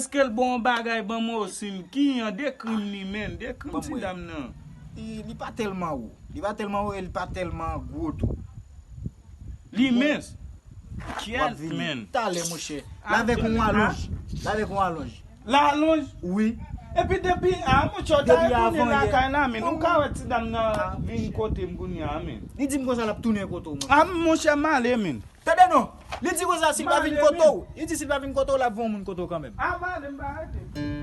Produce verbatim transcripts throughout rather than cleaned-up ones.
Ke l bon bagay ban mwen osi, m kiyan, dekri m li menm, dekri m ti dam nan. Li, li pa tèlman wo. Li pa tèlman wo e li pa tèlman gwo tou. Li mens. Kyèt, men. Talè, monchè. L avèk yon alonj. L avèk yon alonj. Lalonj? Wi. Epi depi, a, monchè, w ta retounen lakay la, men. Ou ka wè ti dam nan vin kote m kounye a, men. Li di m konsa l ap tounen kote w, monchè. A, monchè, m ale, men. Tande non, li di konsa si l pa vin kote w, li di si l pa vin kote w, l ap voye yon moun kote w kanmenm. A, m ale, m pa rete.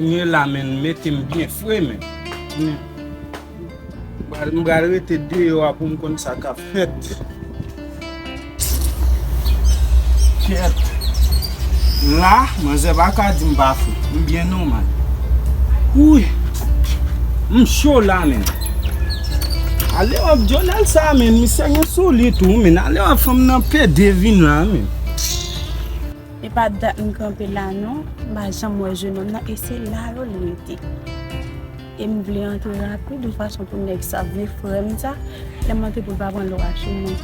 Kounye la, men, mete m byen fre, men. Kounye, m pral, m pral rete deyò a pou m konn sa k ap fèt. Kyèt. La, manzè pa ka di m pa fou. M byen nòmal. Wi. M cho la, men. Ale w ap dyòlèl sa, men. Misye gen sou li tou, men. Ale w ap fanm nan pede vin la, men. E pa dat m kanpe la, non. M pa janm wè jenòm nan, e se la yo l rete. E m vle antre rapid, yon fason pou nèg sa, vye frè m sa, lè m antre pou l pa pran lwa sou mwen.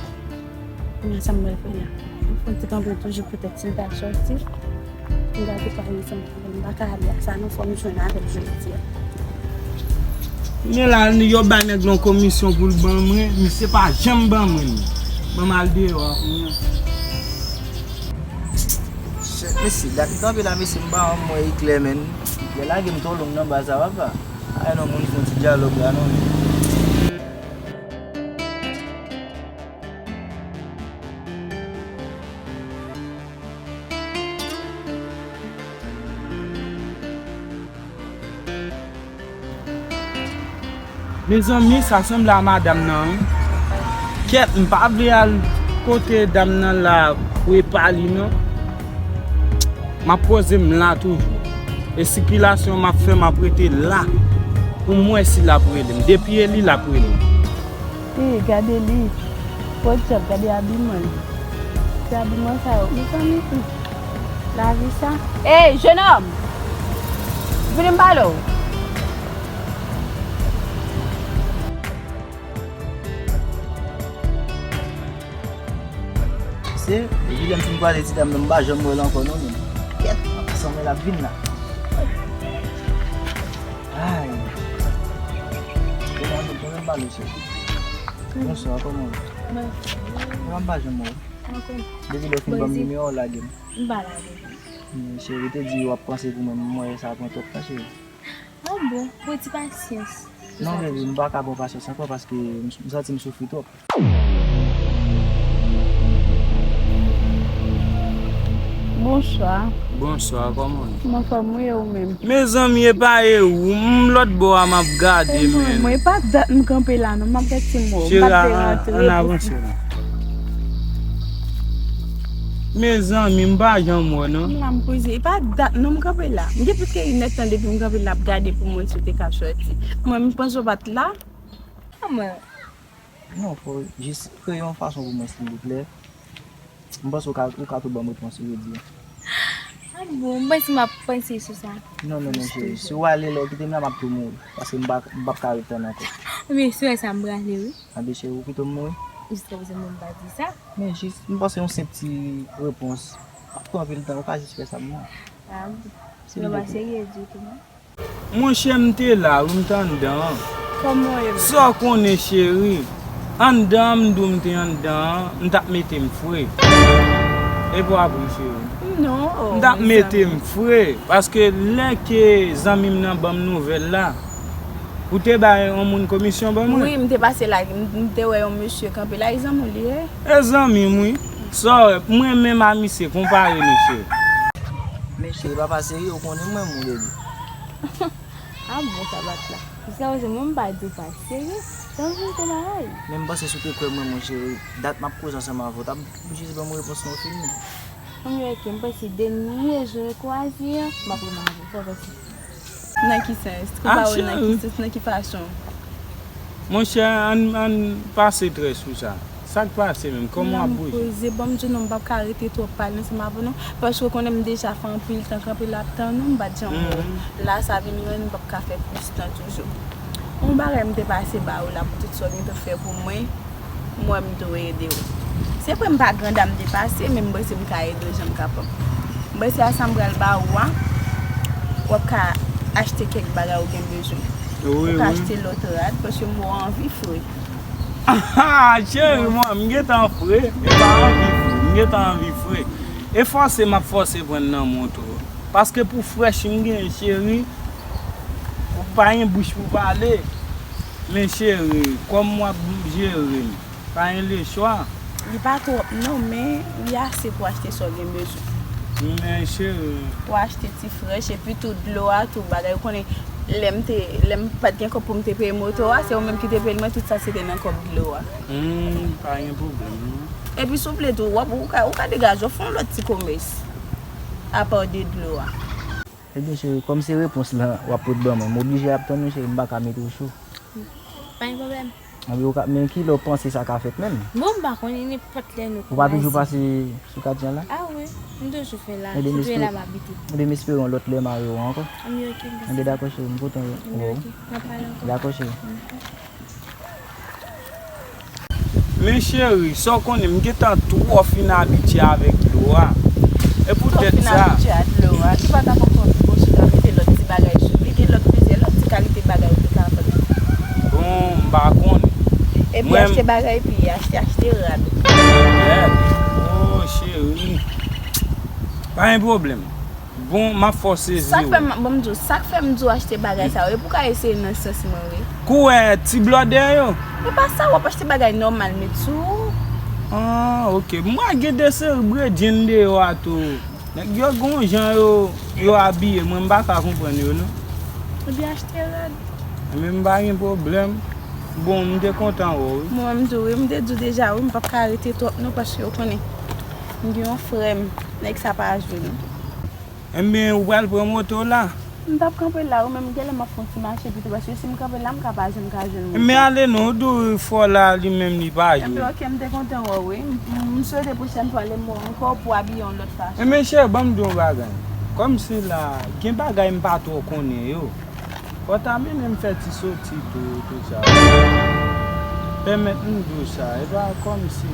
Kounye a sa m pral fè la. M fè ti kanpe toujou poutèt si l ta sòti, m gade pa ansanm avè l. M pa ka ale ak sa non, fò m jwenn avè l jodi a. Men la, yo bay nèg lan komisyon pou l ban mwen, misye pa janm ban mwen li. Ban m al deyò a kounye a. Shit, mesye, dat m kanpe la, mesye, m pa janm wè eklè, menn. Eklè lage m twò long nan baz la, papa. Ay non, moun fè yon ti dyalòg la, non. Mezanmi, sa sanble a madanm nan, wi. Kèt, m pa vle al kote dam nan la pou e pa li, non. M ap poze m la toujou. E sikilasyon m ap fè, m ap rete la pou m wè si l ap rele m. Depi e li, l ap rele m. Ee, gade li. Podyab, gade abiman li. Se abiman sa yo. Mezanmi, hmm. Lavi sa. Ey, jenòm! Vini m pale w. Se, depi lè m fin kwaze ti dam nan, m pa janm wè l ankò non, menm. Kèt, m ap sanble l ap vin la. Ay. Kòman nou, kòman m pale, cheri? Bonswa, kòman w ye? Mwen, m pa janm wè w. Depi lè w fin ban m nimewo w, lage m. M pa lage. Men, cheri, te di w ap panse pou mwen, m wè sa pran twòp tan, cheri. Ah bon, pran ti pasyans. Non, baby, m pa ka pran pasyans ankò paske m, m santi m soufri twòp. Bonswa. Bonswa, kòman w ye? M anfòm wi, e ou menm? Mezanmi, e pa e ou, m lòt bò a m ap gade, men. Mwen, e pa dat m kanpe la, non, m ap gade si m wè w. M pa t vle rantre. Cheri, ann avanse, non. Mezanmi, m pa janm wè, non. M la, m poze. E pa dat, non, m kanpe la. M gen plis ke inèdtan depi m kanpe la, ap gade pou m wè si w te ka sòti. Mwen, m panse w pa t la. Kòman? Non, fò jis kreye yon fason pou mwen, silvouplè. M panse w ka, ou ka tou ban m repons ou jodi a. Ah bon, m panse m ap panse sou sa. Non, non, non, cheri. Si w ale, lè w kite m la, m ap tou mouri. Paske m pa, m p ap ka ret tann ankò. Ebyen, se sa m prale, wi. Anben, cheri, ou kite m mouri? Jiskaprezan, mwen m pa di sa. Men jis, m panse yon senp ti repons. Pa pran anpil tan, ou ka jis fè sa pou mwen. Ah bon. Silvouplè. Yo pa serye ditou, non. Monchè, m te la, wi, m te anndan an. Kòman w ye? Sa w konnen, cheri. Anndan an, m di w m te anndan an, m t ap mete m fre. E pa vre, cheri? Non, mezanmi. M t ap mete m fre, paske lè ke zanmi m nan ban m nouvèl la, ou te bay yon moun komisyon ban mwen? Wi, m te pase la, m, m te wè yon mesye kanpe la, e zanmi w li ye? E zanmi m, wi. Sa w wè, mwen menm a misye, konpare nou, cheri. Men cheri, papa serye, ou konnen mwen, mon bebe. Ah bon, sa bat la. Jiskaprezan, mwen, m pa di w pa serye. Tankou se bagay. Men m panse si w te kwè mwen, mon cheri, dat m ap koze ansanm avè w, w t ap jis ban m repons nan w fini. Mwen wè ke m panse dènye jou yo kwaze an, m ap remare. Fò w panse. Nan ki sans? Konpare nan ki sans? Nan ki fason? Monchè, ann, ann pase trè sou sa. Sa k pase menm? Kòman w ap bouje? Poze, ban m di w non, m p ap ka rete twòp pale ansanm avè w non. Paske w konnen m deja fè anpil tan kanpe la ap tann ou, m pa t janm wè w. La sa vin rann m p ap ka fè plis tan toujou. Yon bagay m te pase ba ou la pou tout sa w gentan fè pou mwen. M wè m dwe ede w. Se vre m pa granda m te pase, men m panse m ka ede w jan m kapab. M panse a sa m pral ba ou a, w ap ka achte kèk bagay ou gen bezwen. Ou ka achte lòt rad, paske m wè w anvi fre. Ah, cheri, mwen, m gentan fre. E pa anvi fre, m gentan anvi fre. E fòse m ap fòse pran nan men w tou. Paske pou frèch m gen, cheri, ou pa gen bouch pou pale. Men cheri, kòm w ap jere m, pa gen lechwa. Li pa twòp non, men li ase pou achte sa w gen bezwen. Men cheri. Pou achte ti frèch, epi tou dlo a, tou bagay. Ou konnen, lè m te, lè m pa t gen kòb pou m te peye moto a, se ou menm ki te peye l, mwen tout sa se te nan kòb dlo a. Hmm, pa gen pwoblèm non. Epi souple tou, w ap, ou ka, ou ka degaje w fè yon lòt ti komès apa de dlo a. Ebyen cheri, kòm se repons lan w ap pot ban mwen, m oblije ap tann ou cheri, m pa ka mete w cho. Pa gen pwoblèm. Anben, ou ka, men kilè w panse sa ka fèt menm? Bon, m pa konnen, nenpòt lè nou ka. Ou pa toujou pase sou katye a la? Ah wi, m toujou fè la. Sitou e la m abite. Ebyen, m espere yon lòt lè m a wè w ankò. Anben, ok, mèsi. Anben, dakò, cheri, m kontan wè w. Anben, ok, n ap pale ankò. Dakò, cheri. Men cheri, sa w konnen, m gentan twò fin abitye avèk dlo a. E poutèt sa. Twò fin abitye a dlo a. Ki pa ta konprann pou chita mete lòt ti bagay sou li. Gen lòt plizyè lòt ti kalite bagay ou te ka pran. Bon, m pa konnen. Epi achte bagay pi, achte, achte rad. Rad? Oh, cheri. Pa gen pwoblèm. Bon, m ap fè w sezi wi. Sa k fè m, bon, m di w, sa k fè m di w achte bagay sa yo, e pou w ka eseye nan sans mwen wi. Kouwè ti blòdè yo? E pa sa, w ap achte bagay nòmal met sou ou. Ah, ok. M wè gen de seri bredjenn deyò a tou. Nèg yo gon jan yo, yo abiye, mwen m pa ka konprann yo non. Ebyen achte rad. Ebyen m pa gen pwoblèm. Bon, m te kontan wè w wi. Mwen menm tou wi, m te di w deja wi, m p ap ka rete twòp non, paske w konnen. M gen yon frè m, nèg sa pa jwe non. Enben, ou pral pran moto w la? M t ap kanpe la, wi, men m genlè m ap fè yon ti mache pito, paske si m kanpe la, m ka pa janm ka jwenn moto. Men ale non, ou di w fò la, li menm li pa jwe. Enben, ok, m te kontan wè w, wi. M, m swete pwochèn fwa, lè m wè w ankò, pou w abiye yon lòt fason. Enben, cheri, ban m di w yon bagay. Kòmsi la, gen bagay m pa twò konnen yo. Fò w ta mennen m fè ti soti tou, tout sa. Pèmèt m di w sa, e pa kòmsi.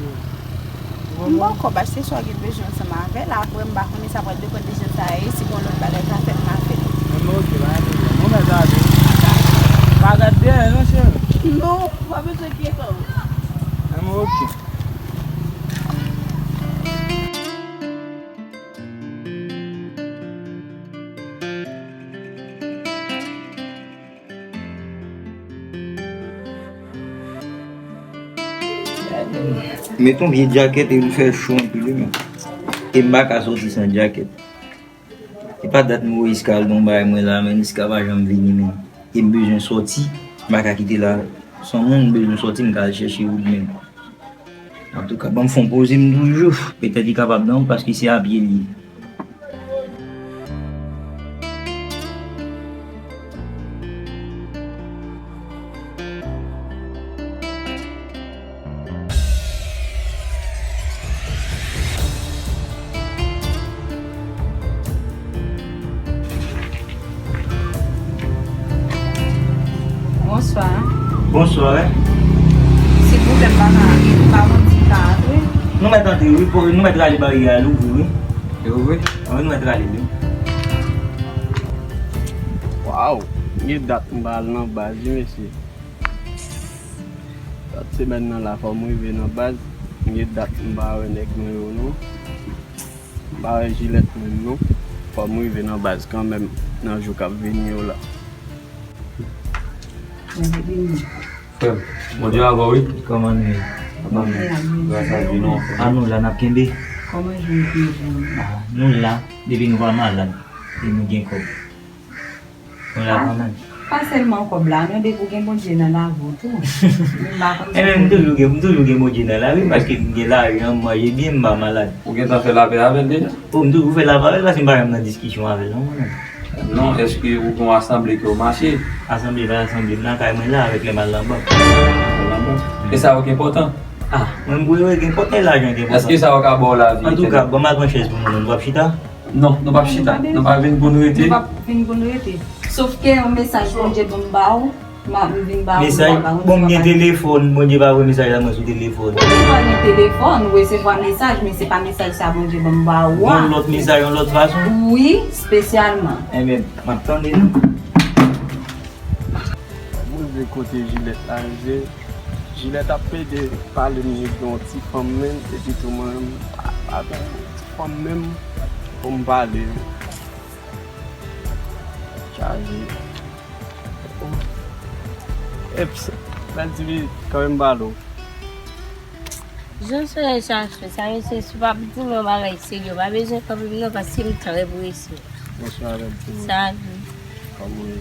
M ba w kòb, achte sa w gen bezwen ansanm avè l, apre m pa konnen sa pral depann de jan sa ye, si gon lòt bagay ka fèt, m a fè l. Enben, ok, pa gen pwoblèm. Ou mèt ale. Pa gad dèyè non, cheri. Non, ou pa bezwen enkyete w. Enben, ok. Met yon vye djakèt e li fè cho anpil wi menm. E m pa ka soti san djakèt. E pa dat Moyiz ka al nan yon bagay mwen la, men Niska pa janm vini menm. E m bezwen soti, m pa ka kite la san moun, m bezwen soti, m ka al chèche wout menm. Antouka, ban m fè yon poze m toujou. Petèt li kapab nan wout paske se a pye li ye. Bonswa. Bonswa. Silvouplè, m pa ka, m pa konn si m ka antre. Nou mèt antre, wi, pou, nou mèt rale baryè a, l ouvri, wi. Li ouvri? Wi, nou mèt rale, wi. Waw, gen dat m pa al nan baz, wi, mesye. Sèt semèn nan la, fò m rive nan baz. Gen dat m pa wè nèg mwen yo, non. M pa wè Jilèt menm non. Fò m rive nan baz kanmenm nan jou k ap vini yo la. Frè m, Bondye avè w wi. Kòman nou ye? Papa m, gras a Dye nou anfòm. A nou la n ap kenbe. Kòman je pou yo pou ou? Ah, nou la, depi nou pa malad, e nou gen kòb. Nou la kanmenm. Pa sèlman kòb la, non, depi w gen Bondye nan lavi w tou. M pa konn si Ebyen, m toujou gen, m toujou gen Bondye nan lavi m, paske m gen lajan, m manje byen, m pa malad. Ou gentan fè lapè avè l deja? O, m toujou fè lapè avè l, paske m pa janm nan diskisyon avè l, non, mwen menm. Non, èske ou gen yon asanble ke w mache? Asanble, pa asanble, m nan kay mwen la avèk lè m al nan bank. Al nan bank. E sa yo k enpòtan? Ah, mwen, m kwè, wi, k enpòtan, e lajan k enpòtan. Èske sa yo ka ba w lavi etènèl? Antouka, ban m al pran chèz pou nou, nou p ap chita? Non, nou p ap chita. Nou pa vin pou n rete. Nou p ap vin pou n rete. Sofke yon mesaj Bondye ban m ba w, m a, m vin ba w, m Mesaj, ba w, bon, m m gen gen telefòn, Bondye pa voye mesaj la mwen sou telefòn. Ou pa gen telefòn, ou resevwa mesaj, men se pa mesaj sa Bondye ban m ba ou a. Yon lòt mesaj, yon lòt fason? Wi, espesyalman. Enben, m ap tande nou. Mwen vle kote Jilèt la rive. Jilèt ap plede pale m de yon ti fanm menm, epi tou mwen menm, pa, pa gen ti fanm menm pou m pale. Chaje. Oh. Eps, bèl ti fi, kanmenm pale w. Jan solèy chache, sa mesye, si w pa di m yon bagay serye, w pa bezwen kanpe m non, paske m trè prese. Bonswa, bèl ti fi. Salut. Kòman w ye?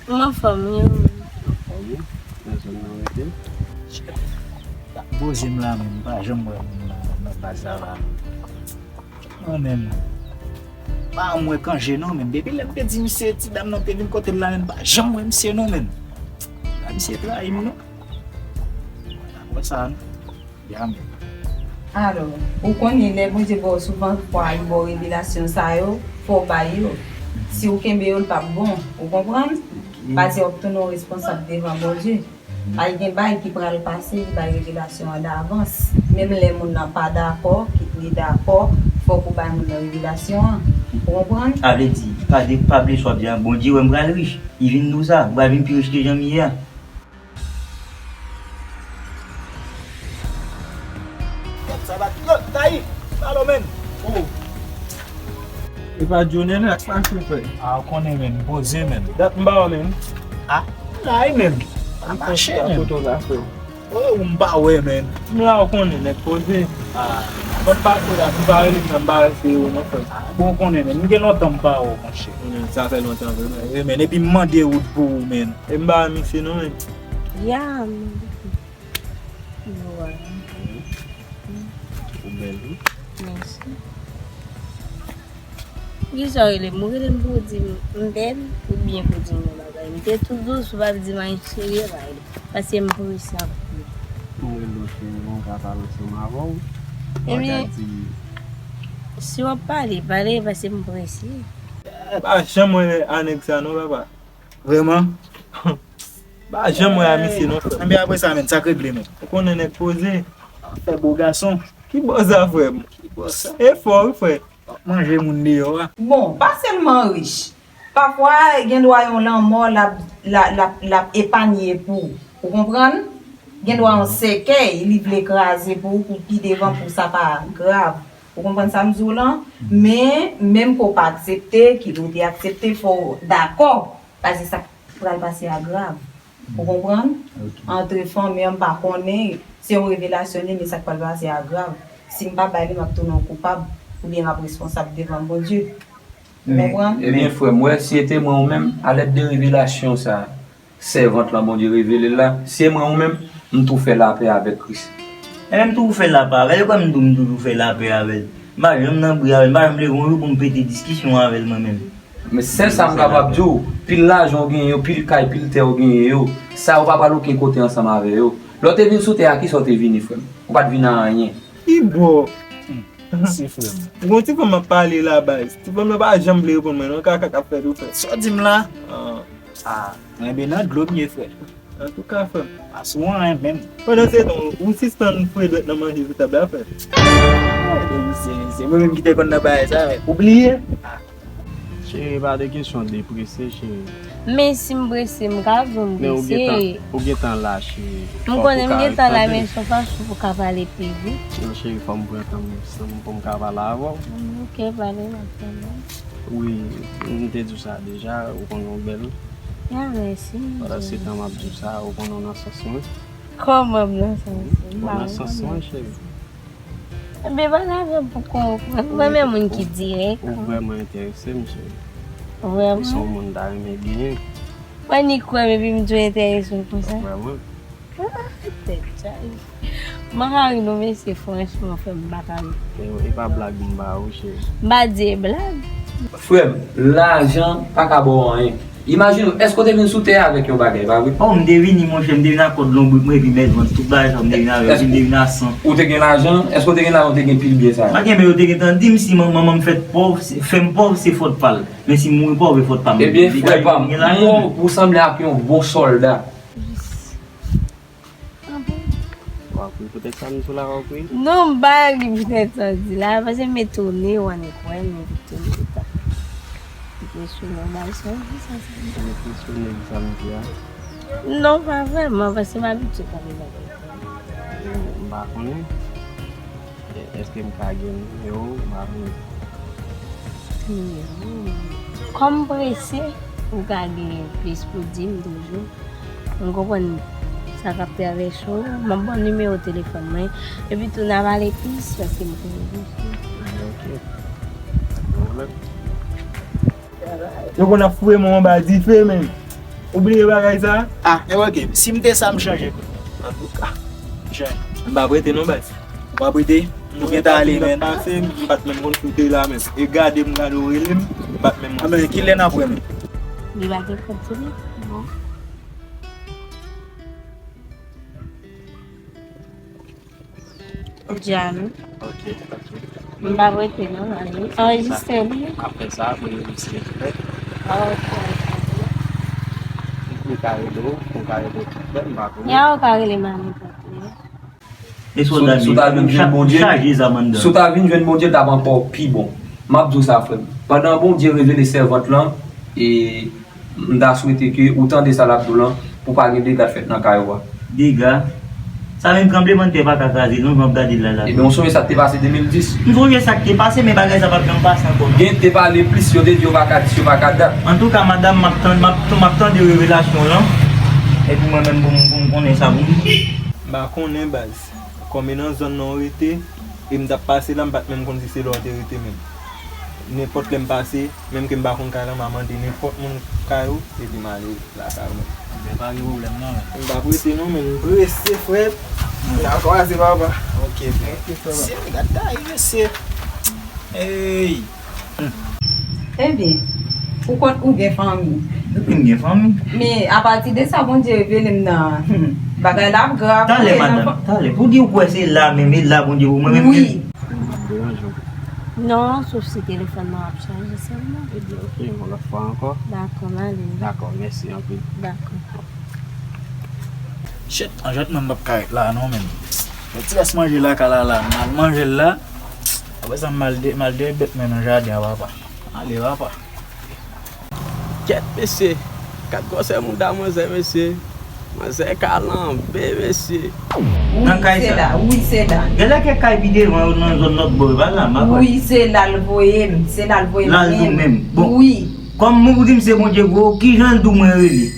M anfòm, wi. Anfòm, wi. Nan zòn nan rete. Poze m la menm, m pa janm wè moun nan, nan baz la la. Non, menm. Pa wè kanje non, menm. Depi lè m te di misye, ti dam nan te vin kote l la, menm, pa janm wè misye non, menm. La, misye trayi m, non. Pa wè sa, non. Ya, menm. Alò, ou konnen lè Bondye ba w souvan fwa, li ba w revelasyon sa yo, fò w bay yo. Si w kenbe yo, l p ap bon. Ou konprann? Paske w ap tounen w responsab devan Bondye. Ay gen bay ki pral pase, li bay revelasyon an davans. Menm lè moun nan pa dakò, kit li dakò, fòk ou bay moun nan revelasyon an. Ou konprann? A vle di, pa de, pa bliye sa w ap di a, Bondye wè m pral rich. Li vin di w sa, m pral vin pi rich ke jan m ye a. Sa bat, yo, Tayi, alo, menn. Oh. E pa Johnny, relax, pa fè, frè. Ah, ou konnen, menn, poze, menn. Dat m ba w, menn. Ah, la, menn. A mache, menn. Foto la, frè. Oh, m pa wè, menn. M la, ou konnen, nèg poze. Ah, ban m pase la, si w pa rele m nan, m pa rele w, non, frè. Ah, bon, ou konnen, menn. M gen lontan m pa wè w, monchè. Sa fè lontan, vre, menn. Wi, menn. Epi m mande wout pou ou, menn. E m pa wè misye, non, menn. Ya, menn. Ou bèl wi. Mèsi. Poukisa w rele m? Ou rele m pou w di m m bèl oubyen pou w di m yon bagay? M te tou dous, ou pa di m anyen serye, pa rele. Paske m prese anpil. Mwen rele w cheri, mwen ka pale ansanm avè w. Ebyen, si w ap pale, pale, paske m prese. Pa janm wè a nèg sa non, papa. Vrèman? Pa janm wè a misye non, frè. Enben apre sa, menn, sa k regle, menn? Ou konnen nèg poze. Fè bo gason. Ki bò sa, frè m? Ki bò sa? E fò, wi, frè. W ap manje moun deyò a. Bon, pa sèlman rich. Pafwa, gen dwa yon lanmò l ap, l ap, l ap, l ap epanye pou ou. Ou konprann? Gen dwa yon sèkèy, li vle kraze pou ou, pou pi devan, pou sa pa grav. Ou konprann sa m di w lan? Men, menm ke w pa aksepte, kit ou te aksepte, fò w dakò. Paske sa k pral pase a grav. Ou konprann? Ok. Antre fanmi an, m pa konnen, se yon revelasyon li, men sa k pral pase a grav. Si m pa bay li, m ap tounen yon koupab, oubyen m ap responsab devan Bondye. Ou konprann? Ebyen, frè m, wè, si e te mwen ou menm, a lèd de revelasyon sa, sèvant lan Bondye revele l la, si e mwen ou menm, m tou fè lapè avèk Kris. Ebyen, m tou fè lapè avè l, e kòm m tou, m toujou fè lapè avè l. M pa janm nan bri avè l, m pa janm leve yon jou pou m pete diskisyon avè l, mwen menm. Men sèl sa m kapab di w, pil lajan w genyen yo, pil kay, pil tè w genyen yo, sa yo pa pral okenn kote ansanm avè yo. Lè w te vin sou tè a, kisa w te vini, frè m? Ou pa t vin a anyen. Ki bò? Mèsi, frè m. Gon ti fanm ap pale la, baz. Ti fanm nan pa janm vle reponn mwen, non, kaka k ap fèt ou fè. Sa w di m la? Ah. Ah, enben nan dlo m ye, frè. Antouka, frè m. Pa sou anyen menm. Pandan se tan, ou sispann foure dwèt nan manje sou tab la, frè. Se, se mwen menm ki te konn nan bagay sa, men ou bliye? Cheri, pa de kesyon de prese, cheri. Men si m prese, m ka di w m prese. Men ou gentan, ou gentan la, cheri. M konnen m gentan la, men se yon fason pou w ka pale pi vit. Non, cheri, fò m pran tan m san m pou m ka pale avè w. Ok, pale, m ap tande. Wi, m te di w sa deja, ou konnen w bèl. Ah, mèsi. Pandan se tan m ap di w sa, ou konnen w nan sans mwen. Kòman m nan sans ou? Ou nan sans mwen, cheri. Ebyen, pale avè m pou konprann. Mwen renmen moun ki dirèk. Ou vrèman enterese m, cheri. Vrèman? Ou se yon moun m ta renmen genyen. Mwen ni kwè m epi m tou enterese w konsa. Vrèman. Ah, tèt chaje. M pa ka ri non, mesye, franchman, frè m, m pa ka ri. E, e pa blag m ba ou, cheri. M pa di e blag. Frè m, lajan pa ka ba w anyen. Imajine w, èske w te vin sou tè a avèk yon bagay, pa vre? Oh, m te vini, monchè, m te vin ak kòd lonbrik mwen epi mèt vant, tout bagay sa, m te vin avè yo, m te vin a san. Ou te gen lajan? Èske w te gen lajan, ou te gen pil byen sa? Pa gen, men yo te gentan di m si man-, manman m fèt pòv, se, fè m pòv, se fòt pa l. Men si m mouri pòv, e fòt pa m. Ebyen, frè pa m, ou sanble ak yon bon sòlda. Ah bon? W ap ri poutèt sa m di w la, w ap ri? Non, m pa ri poutèt sa w di la, paske m etone, w annik wè m, m etone de sa. M etone, bay sa, di sa, sa. M etone de sa m di a? Non, pa vrèman, paske m abitye konn bagay sa. M pa konnen. E, èske m ka gen nimewo w? M pa konnen. Nimewo w? Kòm prese, ou ka gen plis pou di m toujou. M konprann sa k ap travèse w. M ap ba w nimewo telefòn mwen. Epi tou, n a pale plis, paske m konnen w. Ok. Gen pwoblèm? Yo konn ap foure mwen anba dife, men. Ou bliye bagay sa? Ah, e ok. Si m te sa, m chanje. Antouka, m pa prete non, baz. Ou pa prete? Ou gentan ale, men. Pase, m pa t menm konn kote la, men. E gade m, gade w rele m, m pa t menm. Ah, men kilè n ap wè, men? Li pa gen kòb sou li? Non. Dja nou. Ok, ok. M pa prete non, mami. Anrejistre li. Apre sa, mwen rejistre tou nèt. Ah, ok. M ka rele w, m ka rele w tou nèt, m pa konnen. Ya, ou ka rele m a nenpòt lè. E sòlda m chaje zam anndan. Si w ta vin jwenn Bondye, l t ap ankò pi bon. M ap di w sa, frè m. Pandan Bondye revele sèvant lan, e M ta swete ke ou tande sa l ap di w lan, pou pa gen dega t fèt nan kay ou a. Dega? Sa menm tranblemanntè pa ka kraze l non, jan w ap gade l la la. Ebyen, ou sonje sa k te pase de mil dis? M sonje sa k te pase, men bagay sa p ap janm pase ankò non. Gen te pale plis, yo te di yo pa ka dis, yo pa ka dat. Antouka, madanm, m ap tann, m ap, m ap tande revelasyon w lan. Epi mwen menm, pou m, pou m konnen sa pou m. M pa konnen, baz. Kòm e nan zòn nan w rete, e m t ap pase la, m pa t menm konn si se la w te rete menm. Nenpòt lè m pase, menm ke m pa konn kay lan, m a mande nenpòt moun kay ou, epi m ale lakay ou menm. Ebyen, pa gen pwoblèm non, men. M p ap rete non, men m prese, frè. M ta kwaze, papa. Ok, frè. Ok, frè. Mesye, gad tay, mesye. Ey! Ebyen, ou konn ou gen fanmi. Epi m gen fanmi. Men, apati de sa Bondye revele m nan, hmm, bagay la ap grav. Talè, madanm, talè. Pou di w kwè se la menm, e la Bondye pou mwen menm. Wi. M ap deranje w? Non, sof si telefòn nan ap chaje sèlman. Ebyen, ok, yon lòt fwa ankò. Dakò, m ale. Dakò, mèsi anpil. Dakò. Shit, an jwèt mwen m p ap ka ret la non, menm. Yon ti rès manje lakay la la, m al manje l la. Apre sa, m al de-, m al dèyè bèt mwen nan jaden an, papa. Ale, papa. Kèt, mesye. Gad gwosè mouda manzè, mesye. Manzè kalanbe, mesye. Nan kay sa. Wi, se la. Wi, se la. Genlè kèk kay pi devan yo nan zòn lòt bò yo, pa la, m pa kwè. Wi, se la l voye m. Se la l voye m. La l di w menm. Bon. Wi. Kòm ou di m se Bondye gwo, kijan l di w mwen rele?